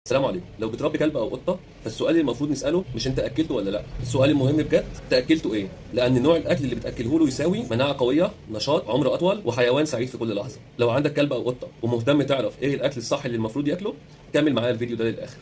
السلام عليكم. لو بتربي كلب او قطة، فالسؤال اللي المفروض نساله مش انت اكلته ولا لا، السؤال المهم بجد انت اكلته ايه، لان نوع الاكل اللي بتاكله له يساوي مناعة قويه، نشاط، عمر اطول، وحيوان سعيد في كل لحظة. لو عندك كلب او قطة ومهتم تعرف ايه الاكل الصح اللي المفروض ياكله، كمل معايا الفيديو ده للاخر.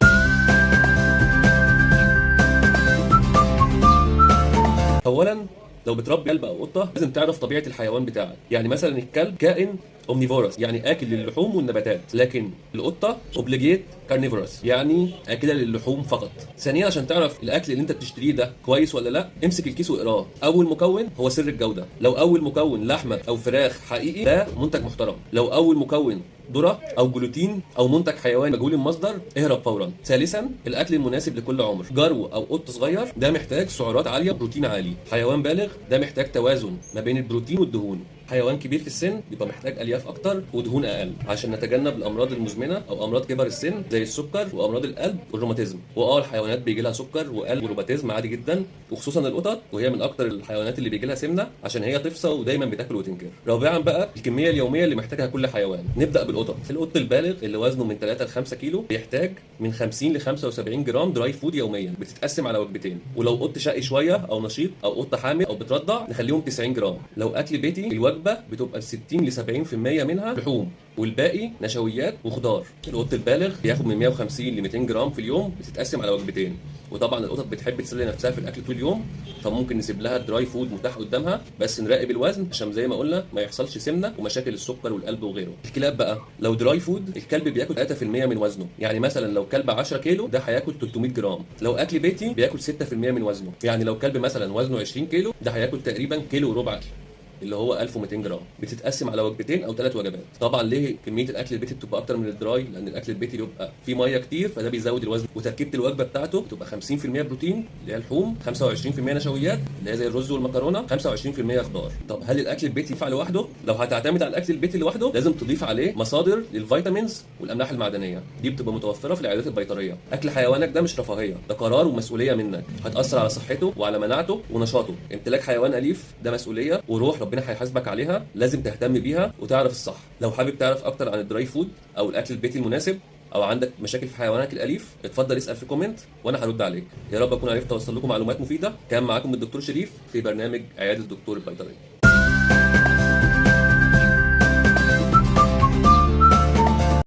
اولا، لو بتربي كلب او قطة لازم تعرف طبيعة الحيوان بتاعك. يعني مثلا الكلب كائن omnivorous، يعني اكل للحوم والنباتات، لكن القطة obligate carnivorous، يعني اكله للحوم فقط. ثانيا، عشان تعرف الاكل اللي انت بتشتريه ده كويس ولا لا، امسك الكيس واقراه. اول مكون هو سر الجودة. لو اول مكون لحمه او فراخ حقيقي، ده منتج محترم. لو اول مكون ذره او جلوتين او منتج حيواني مجهول المصدر، اهرب فورا. ثالثا، الاكل المناسب لكل عمر. جرو او قط صغير ده محتاج سعرات عالية، بروتين عالي. حيوان بالغ ده محتاج توازن ما بين البروتين والدهون. حيوان كبير في السن يبقى محتاج الياف اكتر ودهون اقل، عشان نتجنب الامراض المزمنة او امراض كبر السن زي السكر وامراض القلب والروماتيزم. الحيوانات بيجي لها سكر وقلب وروماتيزم عادي جدا، وخصوصا القطط، وهي من اكتر الحيوانات اللي بيجي لها سمنه عشان هي تفصى ودايما بتاكل وتنكر. رابعا بقى، الكمية اليومية اللي محتاجها كل حيوان. نبدا بالقطط. القط البالغ اللي وزنه من 3 ل 5 كيلو بيحتاج من 50 ل 75 جرام dry food يوميا، بتتقسم على وجبتين. ولو قط شقي شوية او نشيط او قطة حامل او بترضع، نخليهم 90 جرام. لو اكل بيتي، الوجبة بتبقى 60 ل 70% منها لحوم والباقي نشويات وخضار. القط البالغ بياخد من 150 ل 200 جرام في اليوم، بتتقسم على وجبتين. وطبعا القطط بتحب تسلي نفسها في الاكل طول اليوم، فممكن نسيب لها dry food متاح قدامها، بس نراقب الوزن عشان زي ما قلنا ما يحصلش سمنه ومشاكل السكر والقلب وغيره. الكلاب بقى، لو dry food الكلب بياكل 3% من وزنه، يعني مثلا لو كلب 10 كيلو ده هياكل 300 جرام. لو اكل بيتي بياكل 6% من وزنه، يعني لو كلب مثلا وزنه 20 كيلو ده هياكل تقريبا كيلو وربع اكل اللي هو 1200 جرام، بتتقسم على وجبتين او 3 وجبات. طبعا ليه كمية الاكل البيتي بتبقى اكتر من ال dry؟ لان الاكل البيتي بيبقى فيه مية كتير، فده بيزود الوزن. وتركيبه الوجبة بتاعته بتبقى 50% بروتين اللي هي لحوم، 25% نشويات اللي هي زي الرز والمكرونه، 25% خضار. طب هل الاكل البيتي ينفع لوحده؟ لو هتعتمد على الاكل البيتي لوحده لازم تضيف عليه مصادر لل vitamins والاملاح المعدنية، دي بتبقى متوفرة في العيادات البيطريه. اكل حيوانك ده مش رفاهية، ده قرار ومسؤولية منك، هتاثر على صحته وعلى مناعته ونشاطه. امتلاك حيوان اليف ده مسؤولية وروح ربنا هيحاسبك عليها، لازم تهتم بيها وتعرف الصح. لو حابب تعرف اكتر عن ال dry food او الاكل البيتي المناسب، او عندك مشاكل في حيوانك الاليف، اتفضل اسال في comment وانا هرد عليك. يا رب اكون عرفت اوصل لكم معلومات مفيدة. كان معاكم الدكتور شريف في برنامج عيادة الدكتور البيطري.